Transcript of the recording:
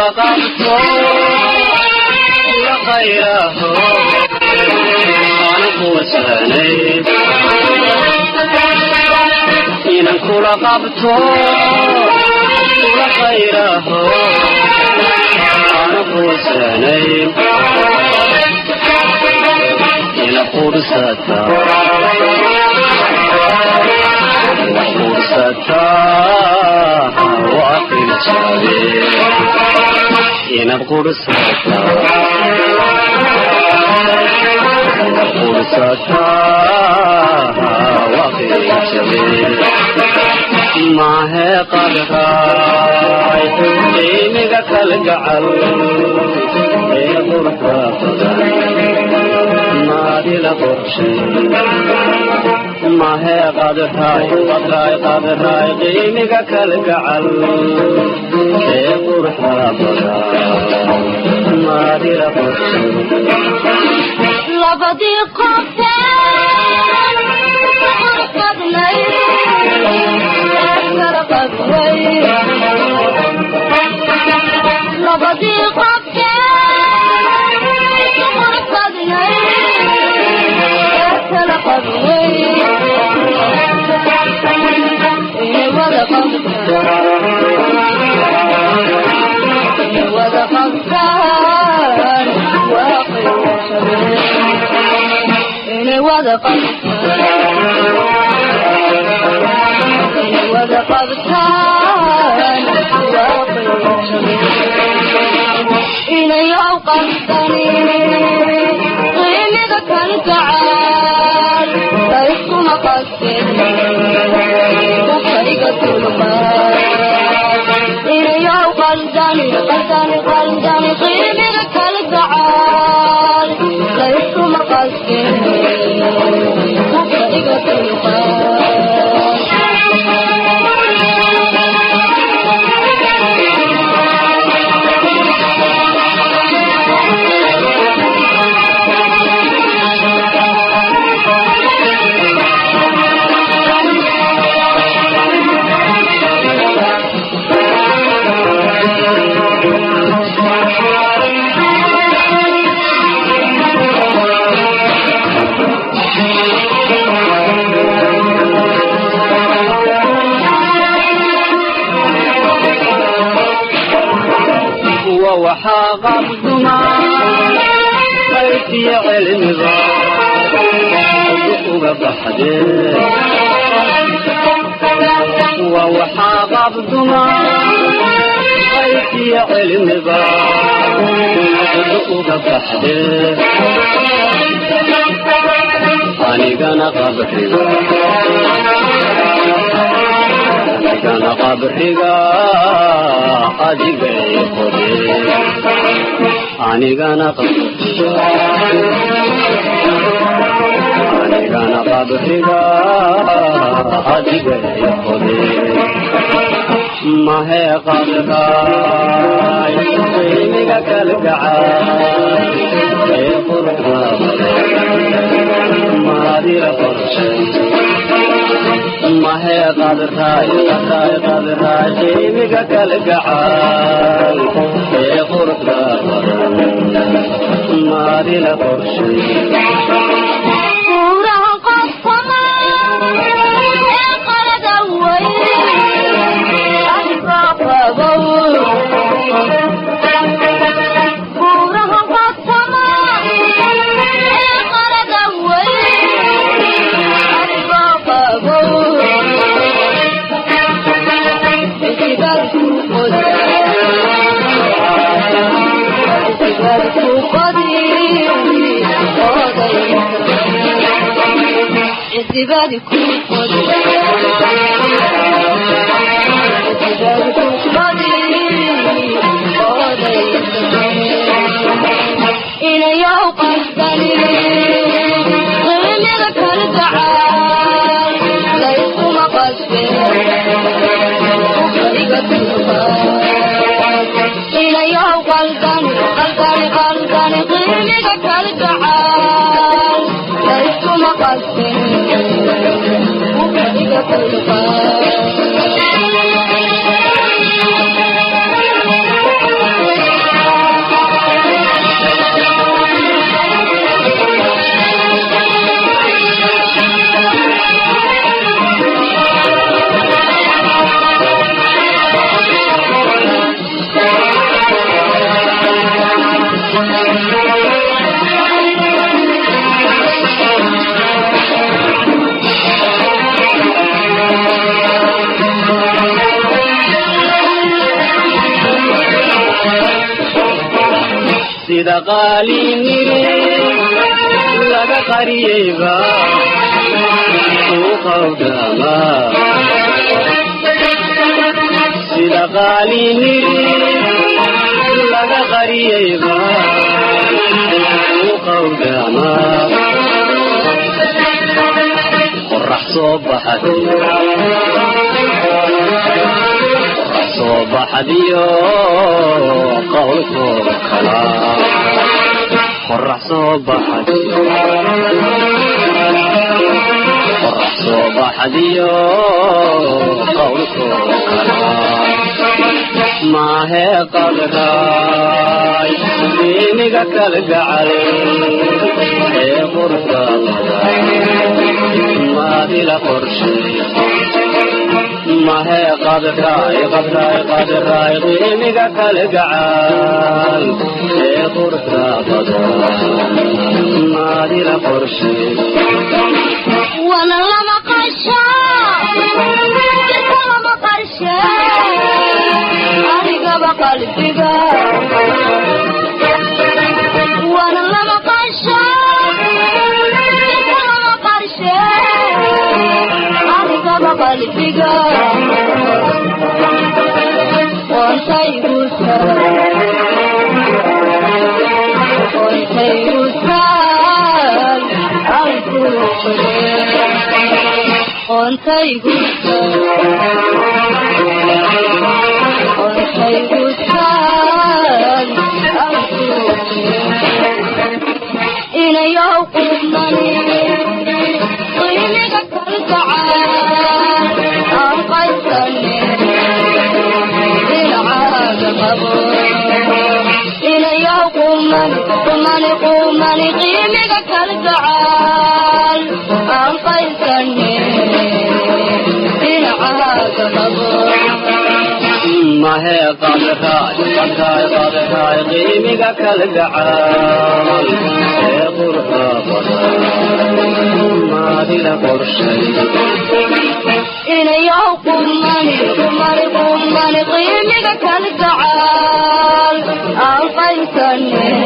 kula qabto kula khayraho aanu quusanay inan kula qabto kula khayraho aanu quusanay ina qursata inaad qursataa waqijabe maahe qadraay qiimiga kalgacal ee quruxda badan maadila qorshay maahe qadraay qadraay qadraay qiimiga kalgacal ee quruxda badan maadila qorshay labadii qofteen qurux badnay kala qadway labadii qofteen qurux badnay kala qadway wada qabtaan wada qabtaan inay wada qabtaan wada qabtaan inay qabtani qiimiga kalgacal layskuma qasbin kufriga tulqaad inay qaldani qaldani qaldani qiimiga kalgacal layskuma qasbin kufriga tulqaad waxaa qabduma qaytiya cilmiga uga baxdee wa waxaa qabduma qaytiya cilmiga uga baxdee anigana qabriga anigana qabriga adigay qodee anigana qabriga anigana qabriga adigay qodee mahe qadraay qiimiga kalgacal ee quruxda badan maadila qorshay mahe qadraay qadraay qadraay qiimiga kalgacal ee quruxda badan maadila qorshay buuraha qofkama ee qalada way buuraha qofkama ee qalada way inayow qasdani qiimida kalgacal layskuma qasbin kufriga tulqaad inayow qaldani qaldani qaldani qiimiga kalgacal layskuma qasbin kufriga tulqaad. Sida qaali niri laga qariyeyba suuqawdama sida qaali niri laga qariyeyba suuqawdama qorax soo baxday soo baxdiyo qowlkooda kala qorax soo baxdiyo qorax soo baxdiyo qowlkooda kala maahe qadraay qiimiga kalgacal ee quruxda badan maadila qorshay mahe qadraay qadraay qadraay qiimiga kalgacal ee quruxda badan maadila qorshay وانا لما قشا لما قرشا aniga qalbiga وانا لما قشا لما قرشا aniga qalbiga قومني قيمك كالجعال أنقذتني بالعاد ما هي قادراي قادراي قادراي قيمك كالجعال يا قرطة ما دي لقرشي إلي قومني قومني قومني قيمك كالجعال أنقذتني.